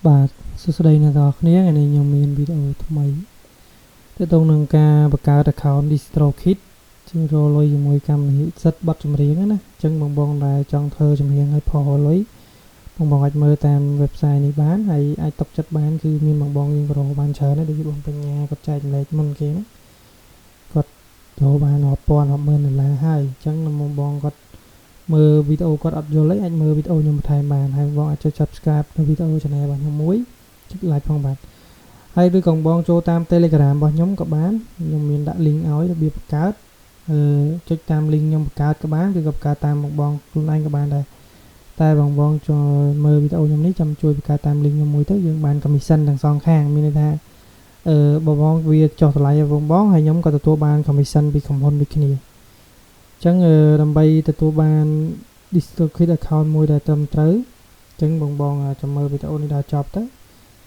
បាទសួស្តីអ្នកទាំងអស់គ្នាថ្ងៃនេះខ្ញុំមានវីដេអូថ្មីទាក់ទងនឹងការបង្កើត account DistroKid ជារកលុយជាមួយកម្មវិធីសិទ្ធិបទចម្រៀងណាអញ្ចឹងបងបងដែលចង់ធ្វើចម្រៀងឲ្យផុសលុយបងបងអាចមើលតាម website នេះបានហើយអាចទុកចិត្តបានគឺមានបងបងយើងរកបានច្រើនដែរដូចជាបងបញ្ញាគាត់ចែករំលែកមុនគេណាគាត់រកបានរាប់ពាន់រាប់ម៉ឺនដុល្លារហើយអញ្ចឹងបងបងគាត់មើលវីដេអូគាត់អត់យល់ទេអាចមើលវីដេអូខ្ញុំបន្ថែមបានហើយបងអាចចុច Subscribe នៅវីដេអូ Channel របស់ខ្ញុំមួយចុច Like ផងបាទហើយឬក៏បងចូលតាម Telegram របស់ខ្ញុំក៏បានខ្ញុំមានដាក់ link ឲ្យរបៀបបង្កើតអឺចុចតាម link ខ្ញុំបង្កើតក៏បានឬក៏បង្កើតតាមបងបងខ្លួនឯងក៏បានដែរតែបងបងចូលមើលវីដេអូខ្ញុំនេះចាំជួយបង្កើតតាម link ខ្ញុំមួយទៅយើងបាន commission ទាំងសងខាងមានន័យថាអឺបងបងវាចុះតម្លៃឲ្យបងបងហើយខ្ញុំក៏ទទួលបាន commission ពីក្រុមហ៊ុនដូចគ្នាអញ្ចឹងដើម្បីទទួលបាន DistroKid account មួយដែលត្រឹមត្រូវអញ្ចឹងបងបងចាំមើលវីដេអូនេះដល់ចប់ទៅ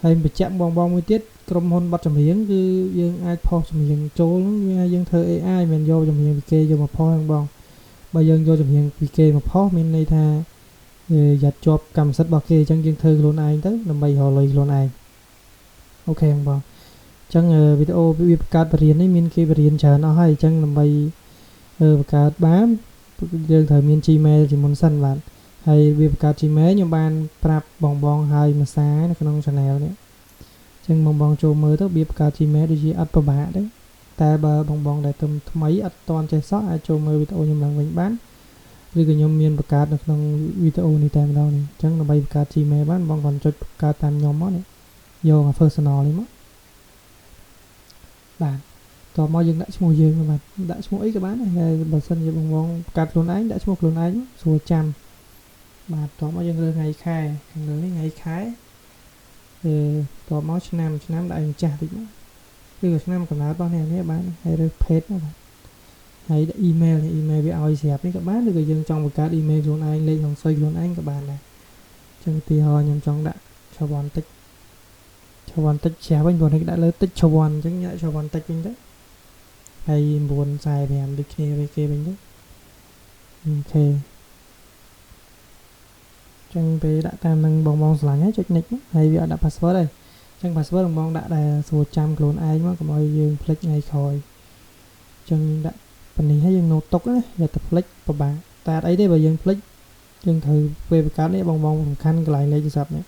ហើយបញ្ជាក់បងបងមួយទៀតក្រុមហ៊ុនបទចម្រៀងគឺយើងអាចផុសចម្រៀងចូលហ្នឹងវាយើងធ្វើ AI មិនយកចម្រៀងពីគេយកមកផុសហ្នឹងបងបើយើងយកចម្រៀងពីគេមកផុសមានន័យថាយ៉ាត់ជាប់កម្មសិទ្ធិរបស់គេអញ្ចឹងយើងធ្វើខ្លួនឯងទៅដើម្បីរកលុយខ្លួនឯង OK បងបងអញ្ចឹងវីដេអូវាបង្កើតបរិញ្ញានេះមានគេបរៀនច្រើនអស់ហើយអញ្ចឹងដើម្បីបង្កើតបានយើងត្រូវមាន Gmail ជាមុនសិនបាទហើយវាបង្កើត Gmail ខ្ញុំបានប្រាប់បងបងហើយមួយសារនៅក្នុង channel នេះអញ្ចឹងបងបងចូលមើលទៅវាបង្កើត Gmail ដូចជាអត់ពិបាកទេតែបើបងបងដែលទំថ្មីអត់តន់ចេះសោះអាចចូលមើលវីដេអូខ្ញុំឡើងវិញបានឬក៏ខ្ញុំមានបង្កើតនៅក្នុងវីដេអូនេះតែម្ដងនេះអញ្ចឹងដើម្បីបង្កើត Gmail បានបងគ្រាន់ចុចបង្កើតតាមខ្ញុំមកនេះយក personal នេះមកបាទតមកយើងដាក់ឈ្មោះយើងបាទដាក់ឈ្មោះអីក៏បានដែរបើសិនជាបងបងបង្កើតខ្លួនឯងដាក់ឈ្មោះខ្លួនឯងស្រួលចាំបាទតមកយើងរើសថ្ងៃខែខាងលើនេះថ្ងៃខែអឺតមកឆ្នាំឆ្នាំដាក់ឲ្យចាស់តិចមកឬក៏ឆ្នាំកំណើតរបស់អ្នកនេះបានហើយរើសភេទមកបាទហើយដាក់ email នេះ email វាឲ្យស្រាប់នេះក៏បានឬក៏យើងចង់បង្កើត email ខ្លួនឯងលេខក្នុងសុយខ្លួនឯងក៏បានដែរអញ្ចឹងឧទាហរណ៍ខ្ញុំចង់ដាក់ឆវ៉ាន់តិចឆវ៉ាន់តិចជ្រះវិញព្រោះនេះដាក់លើតិចឆវ៉ាន់អញ្ចឹងដាក់ឆវ៉ាន់តិចវិញទៅហើយ945ដូចគ្នាវិញគេវិញទៅ OK ចឹងពេលដាក់តាមនឹងបងបងស្រឡាញ់ហើយចុច next ហើយវាអត់ដាក់ password ទេចឹង password បងបងដាក់ដែលស្រួលចាំខ្លួនឯងមកកុំឲ្យយើងភ្លេចថ្ងៃក្រោយចឹងយើងដាក់ប៉ុណ្នេះហើយយើង note ទុកណាយកទៅភ្លេចពិបាកតែអត់អីទេបើយើងភ្លេចយើងត្រូវពេលបង្កើតនេះបងបងសំខាន់កន្លែងលេខទូរស័ព្ទនេះ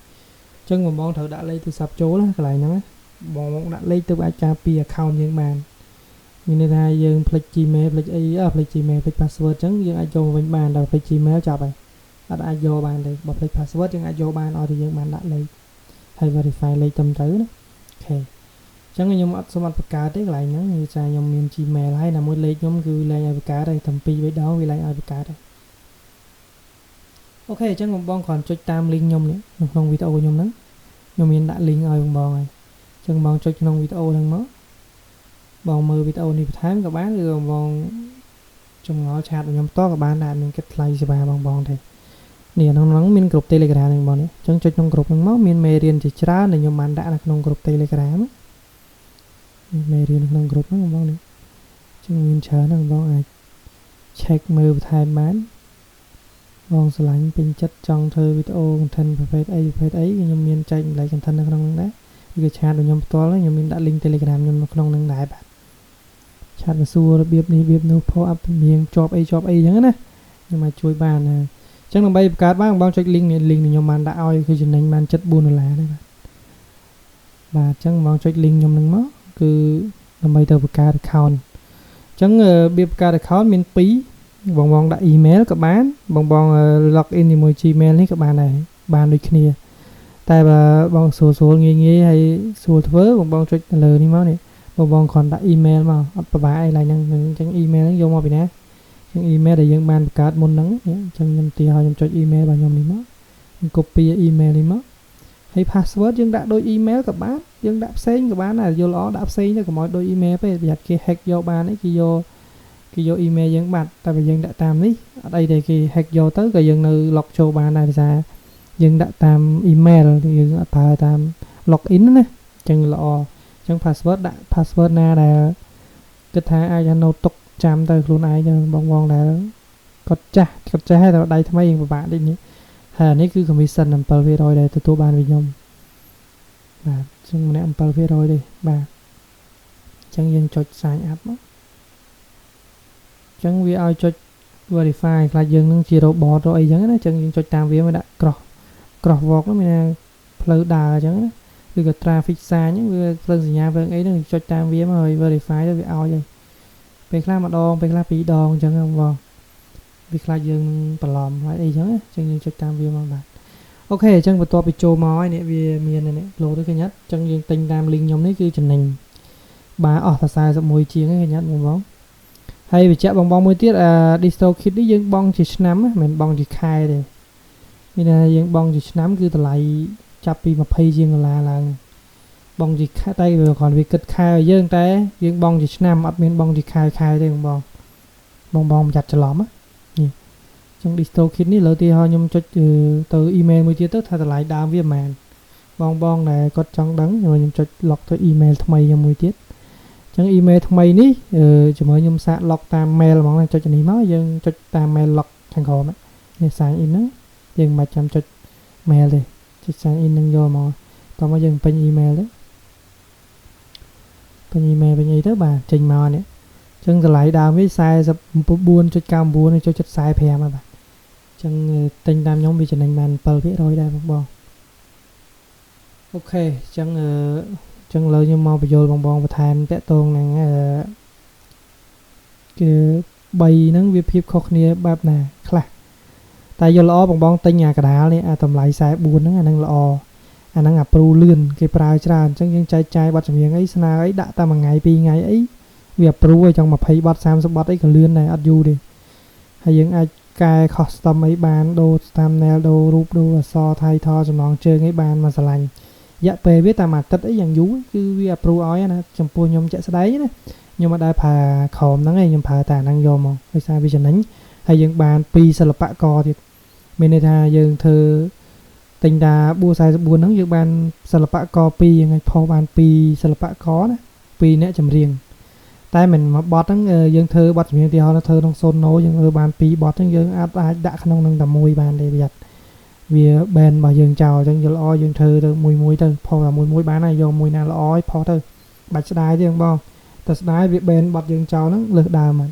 ចឹងបងបងត្រូវដាក់លេខទូរស័ព្ទចូលណាកន្លែងហ្នឹងបងបងដាក់លេខទៅអាចការពារ account យើងបានមានន័យថាយើងភ្លេច Gmail ភ្លេចអីភ្លេច Gmail ភ្លេច password ចឹងយើងអាចចូលមកវិញបានដល់ភ្លេច Gmail ចប់ហើយអត់អាចយកបានទេបើភ្លេច password យើងអាចយកបានអត់តែយើងបានដាក់លេខហើយ verify លេខត្រឹមត្រូវណា OK អញ្ចឹងខ្ញុំអត់សូមអត់បង្កើតទេកន្លែងហ្នឹងគឺថាខ្ញុំមាន Gmail ហើយណាមួយលេខខ្ញុំគឺលែងឲ្យបង្កើតហើយតែ2 3ដងវាលែងឲ្យបង្កើតហើយ OK អញ្ចឹងបងបងគ្រាន់ចុចតាម link ខ្ញុំនេះនៅក្នុងវីដេអូខ្ញុំហ្នឹងខ្ញុំមានដាក់ link ឲ្យបងបងហើយអញ្ចឹងបងចុចក្នុងវីដេអូហ្នឹងមកបងមើលវីដេអូនេះបន្ថែមក៏បានឬបងចម្ងល់ chat ខ្ញុំផ្ទាល់ក៏បានដែរមានគិតថ្លៃសេវាបងបងទេនេះក្នុងហ្នឹងមានក្រុម Telegram ហ្នឹងបងនេះអញ្ចឹងចុចក្នុងក្រុមហ្នឹងមកមានមេរៀនជាច្រើនដែលខ្ញុំបានដាក់នៅក្នុងក្រុម Telegram មេរៀនក្នុងក្រុមហ្នឹងបងនេះអញ្ចឹងមានច្រើនហ្នឹងបងអាច check មើលបន្ថែមបានបងស្រឡាញ់ពេញចិត្តចង់ធ្វើវីដេអូ content ប្រភេទអីប្រភេទអីខ្ញុំមានចែករំលែក content នៅក្នុងហ្នឹងដែរឬក៏ chat របស់ខ្ញុំផ្ទាល់ខ្ញុំមានដាក់ link Telegram ខ្ញុំនៅក្នុងហ្នឹងដែរបាទ chat មកសួររបៀបនេះរបៀបនោះផុសអាប់មៀងជាប់អីជាប់អីអញ្ចឹងណាខ្ញុំអាចជួយបានណាអញ្ចឹងដើម្បីបង្កើតបានបងចុច link នេះ link នេះខ្ញុំបានដាក់ឲ្យគឺចំណេញបាន74ដុល្លារដែរបាទបាទអញ្ចឹងបងចុច link ខ្ញុំនឹងមកគឺដើម្បីទៅបង្កើត account អញ្ចឹងរបៀបបង្កើត account មាន2បងបងដាក់ email ក៏បានបងបង log in ជាមួយ Gmail នេះក៏បានដែរបានដូចគ្នាតែបើបងស្រួលស្រួលងាយងាយហើយស្រួលធ្វើបងបងចុចទៅលើនេះមកនេះបងបងគ្រាន់ដាក់ email មកអត់ពិបាកអីឡើយហ្នឹងអញ្ចឹង email ហ្នឹងយកមកពីណាអញ្ចឹង email ដែលយើងបានបង្កើតមុនហ្នឹងអញ្ចឹងខ្ញុំទីឲ្យខ្ញុំចុច email របស់ខ្ញុំនេះមកខ្ញុំ copy email នេះមកហើយ password យើងដាក់ដូច email ក៏បានយើងដាក់ផ្សេងក៏បានដែរយល់ល្អដាក់ផ្សេងទៅកុំឲ្យដូច email ពេកប្រយ័ត្នគេ hack យកបានអីគេយក email យើងបាត់តែបើយើងដាក់តាមនេះអត់អីទេគេ hack យកទៅក៏យើងនៅ log ចូលបានដែរដោយសារយើងដាក់តាម email យើងអត់ប្រើតាម login ណាអញ្ចឹងល្អអញ្ចឹង password ដាក់ password ណាដែលគិតថាអាចថា note ទុកចាំទៅខ្លួនឯងទៅបងបងដែលគាត់ចាស់គាត់ចេះហើយតែដៃថ្មីយើងពិបាកតិចនេះហើយអានេះគឺ commission 7%ដែលទទួលបានពីខ្ញុំ។ បាទជាងម្នាក់7%ទេបាទអញ្ចឹងយើងចុច sign up មកអញ្ចឹងវាឲ្យចុច verify ខ្លាចយើងនឹងជា robot ឬអីចឹងណាអញ្ចឹងយើងចុចតាមវាមកដាក់ cross walk នោះមានថាផ្លូវដើរអញ្ចឹងណាឬក៏ traffic sign ហ្នឹងវាភ្លើងសញ្ញាភ្លើងអីហ្នឹងចុចតាមវាមកហើយ verify ទៅវាឲ្យហើយពេលខ្លះម្ដងពេលខ្លះពីរដងអញ្ចឹងបងវាខ្លាចយើងបន្លំខ្លាចអីចឹងណាអញ្ចឹងយើងចុចតាមវាមកបាទ OK អញ្ចឹងបន្ទាប់ពីចូលមកហើយនេះវាមាននេះលោតទៅឃើញអត់អញ្ចឹងយើងទិញតាម link ខ្ញុំនេះគឺចំណេញបាទអស់តែ41ជាងហ្នឹងឃើញអត់បងបងហើយបញ្ជាក់បងបងមួយទៀតអា DistroKid នេះយើងបង់ជាឆ្នាំមិនមែនបង់ជាខែទេមានថាយើងបង់ជាឆ្នាំគឺតម្លៃចាប់ពី20ជាងដុល្លារឡើងបង់ជាខែតែវាគ្រាន់វាគិតខែឲ្យយើងតែយើងបង់ជាឆ្នាំអត់មានបង់ជាខែខែទេបងបងបងបងប្រយ័ត្នច្រឡំណានេះចឹង DistroKid នេះលើទីហោខ្ញុំចុចទៅ email មួយទៀតទៅថាតម្លៃដើមវាប៉ុន្មានបងបងដែលគាត់ចង់ដឹងខ្ញុំចុច log ទៅ email ថ្មីខ្ញុំមួយទៀតចឹង email ថ្មីនេះជាមួយខ្ញុំសាក log តាម mail ហ្មងចុចនេះមកយើងចុចតាម mail log ខាងក្រោមនេះ sign in ហ្នឹងយើងមិនបាច់ចាំចុច mail ទេចុច sign in ហ្នឹងយកមកតោះមកយើងពេញ email ទៅពេញ email ពេញអីទៅបាទចេញមកនេះចឹងតម្លៃដើមវា49.99ចុច45ហើយបាទចឹងទិញតាមខ្ញុំវាចំណេញបាន7%ដែរបងបង OK ចឹងអឺចឹងលើខ្ញុំមកបញ្យល់បងបងបន្ថែមតាក់ទងនឹងអឺគឺ3ហ្នឹងវាភាពខុសគ្នាបែបណាខ្លះតែយល់ល្អបងបងទិញអាកដាលនេះអាតម្លៃ44ហ្នឹងអាហ្នឹងល្អអាហ្នឹង approve លឿនគេប្រើច្រើនអញ្ចឹងយើងចែកចាយប័ណ្ណចម្រៀងអីស្នើអីដាក់តែមួយថ្ងៃពីរថ្ងៃអីវា approve ឲ្យចង់20ប័ណ្ណ30ប័ណ្ណអីក៏លឿនដែរអត់យូរទេហើយយើងអាចកែ custom អីបានដូរ thumbnail ដូររូបដូរអក្សរ title ចំណងជើងអីបានមកស្រឡាញ់រយៈពេលវាតែមួយអាទិត្យអីយ៉ាងយូរគឺវា approve ឲ្យណាចំពោះខ្ញុំជាក់ស្ដែងណាខ្ញុំអត់ដែលប្រើក្រោមហ្នឹងឯងខ្ញុំប្រើតែអាហ្នឹងយកមកដោយសារវាចំណេញហើយយើងបានពីសិល្បករទៀតមានន័យថាយើងធ្វើទិញតា444ហ្នឹងយើងបានសិល្បករ2យើងអាចផុសបាន2សិល្បករណា2អ្នកចម្រៀងតែមិនមួយបទហ្នឹងយើងធ្វើបទចម្រៀងទីហោធ្វើក្នុង Suno យើងធ្វើបាន2បទហ្នឹងយើងអាចអាចដាក់ក្នុងនឹងតែមួយបានទេប្រយ័ត្នវា ban របស់យើងចោលអញ្ចឹងយល់ល្អយើងធ្វើទៅមួយមួយទៅផុសតែមួយមួយបានហើយយកមួយណាល្អឲ្យផុសទៅបាច់ស្ដាយទេបងតែស្ដាយវា ban បទយើងចោលហ្នឹងលើសដើមហើយ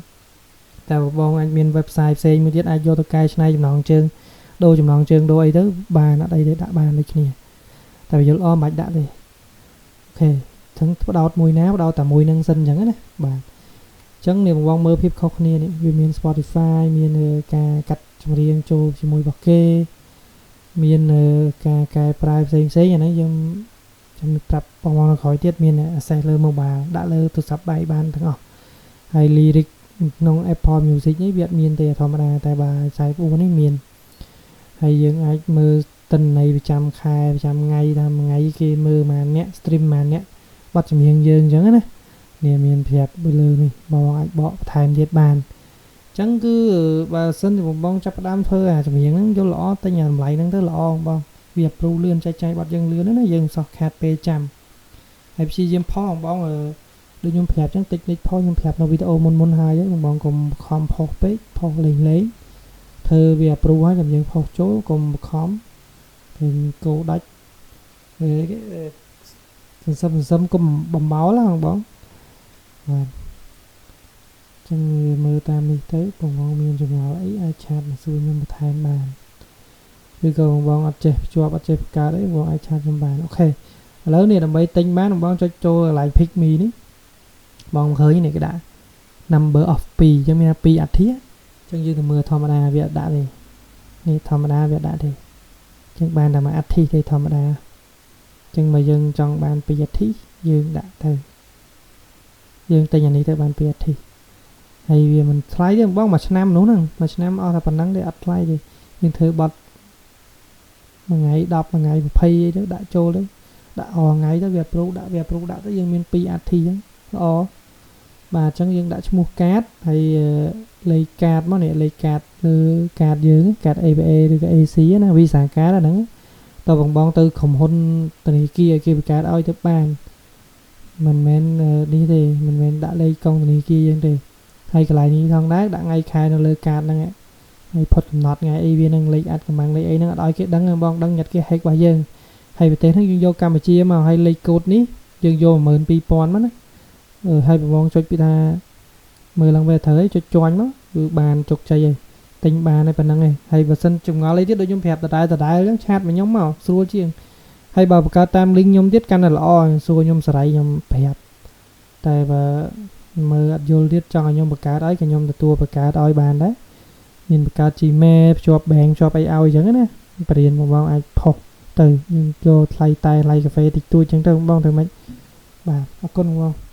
តែបងអាចមាន website ផ្សេងមួយទៀតអាចយកទៅកែច្នៃចំណងជើងដូរចំណងជើងដូរអីទៅបានអត់អីទេដាក់បានដូចគ្នាតែវាយល់ល្អមិនបាច់ដាក់ទេ OK ចឹងផ្ដោតមួយណាផ្ដោតតែមួយនឹងសិនអញ្ចឹងណាបាទអញ្ចឹងនេះបងមើលភាពខុសគ្នានេះវាមាន Spotify មានការកាត់ចម្រៀងចូលជាមួយរបស់គេមានការកែប្រែផ្សេងផ្សេងអានេះយើងចាំប្រាប់បងប្អូនក្រោយទៀតមាន access លើ mobile ដាក់លើទូរស័ព្ទដៃបានទាំងអស់ហើយ lyric ក្នុង Apple Music នេះវាអត់មានទេធម្មតាតែបើ44នេះមានហើយយើងអាចមើលទិន្នន័យប្រចាំខែប្រចាំថ្ងៃថាមួយថ្ងៃគេមើលប៉ុន្មានអ្នក stream ប៉ុន្មានអ្នកបទចម្រៀងយើងអញ្ចឹងណានេះមានប្រាប់លើនេះបងអាចបកបន្ថែមទៀតបានអញ្ចឹងគឺបើសិនជាបងបងចាប់ផ្ដើមធ្វើអាចម្រៀងហ្នឹងយល់ល្អទិញអាតម្លៃហ្នឹងទៅល្អបងវា approve លឿនចែកចាយបទយើងលឿនណាយើងមិនសោះខាតពេលចាំហើយព្យាយាមផុសបងបងដូចខ្ញុំប្រាប់អញ្ចឹងតិចនិចផុសខ្ញុំប្រាប់នៅវីដេអូមុនមុនហើយបងបងកុំខំផុសពេកផុសលេងលេងធ្វើវា approve ហើយចាំយើងផុសចូលកុំខំឃើញគោដាច់សន្សឹមសន្សឹមកុំបំបោលបងបងបាទចឹងមើលតាមនេះទៅបងបងមានចម្ងល់អីអាច chat មកសួរខ្ញុំបន្ថែមបានឬក៏បងបងអត់ចេះភ្ជាប់អត់ចេះបង្កើតអីបងអាច chat ខ្ញុំបាន OK ឥឡូវនេះដើម្បីទិញបានបងបងចុចចូលកន្លែង pick me នេះបងឃើញនេះគេដាក់ number of 2អញ្ចឹងមានថា2អាធិអញ្ចឹងយើងទៅមើលធម្មតាវាអត់ដាក់ទេនេះធម្មតាវាអត់ដាក់ទេអញ្ចឹងបានតែមួយអាធិទេធម្មតាអញ្ចឹងបើយើងចង់បាន2អាធិយើងដាក់ទៅយើងទិញអានេះទៅបាន2អាធិហើយវាមិនថ្លៃទេបងមួយឆ្នាំនោះហ្នឹងមួយឆ្នាំអស់តែប៉ុណ្ណឹងទេអត់ថ្លៃទេយើងធ្វើបត់មួយថ្ងៃ10មួយថ្ងៃ20អីទៅដាក់ចូលទៅដាក់អស់ថ្ងៃទៅវា approve ដាក់វា approve ដាក់ទៅយើងមាន2អាធិអញ្ចឹងល្អបាទអញ្ចឹងយើងដាក់ឈ្មោះកាតហើយលេខកាតមកនេះលេខកាតលើកាតយើងកាត ABA ឬក៏ AC ណា Visa កាតអាហ្នឹងតើបងបងទៅក្រុមហ៊ុនធនាគារឲ្យគេបង្កើតឲ្យទៅបានមិនមែននេះទេមិនមែនដាក់លេខកុងធនាគារយើងទេហើយកន្លែងនេះផងដែរដាក់ថ្ងៃខែនៅលើកាតហ្នឹងហើយផុតកំណត់ថ្ងៃអីវានឹងលេខអាចកំបាំងលេខអីហ្នឹងអត់ឲ្យគេដឹងបងដឹងញាត់គេ hack របស់យើង ហើយប្រទេសហ្នឹងយើងយកកម្ពុជាមកហើយលេខកូដនេះយើងយក12000មកណាហើយបងចុចពីថាមើលឡើងវាត្រូវហើយចុចជាន់មកគឺបានជោគជ័យហើយទិញបានហើយប៉ុណ្្នឹងឯងហើយបើសិនចម្ងល់អីទៀតដូចខ្ញុំប្រាប់ដដែលដដែលអញ្ចឹង chat មកខ្ញុំមកស្រួលជាងហើយបើបង្កើតតាម link ខ្ញុំទៀតកាន់តែល្អសួរខ្ញុំសេរីខ្ញុំប្រាប់តែបើមើលអត់យល់ទៀតចង់ឲ្យខ្ញុំបង្កើតឲ្យក៏ខ្ញុំទទួលបង្កើតឲ្យបានដែរមានបង្កើត Gmail ភ្ជាប់ bank ភ្ជាប់អីឲ្យអញ្ចឹងណាបរៀនបងបងអាចផុសទៅយើងចូលថ្លៃតែថ្លៃកាហ្វេតិចតួចអញ្ចឹងទៅបងបងធ្វើម៉េចបាទអរគុណបង។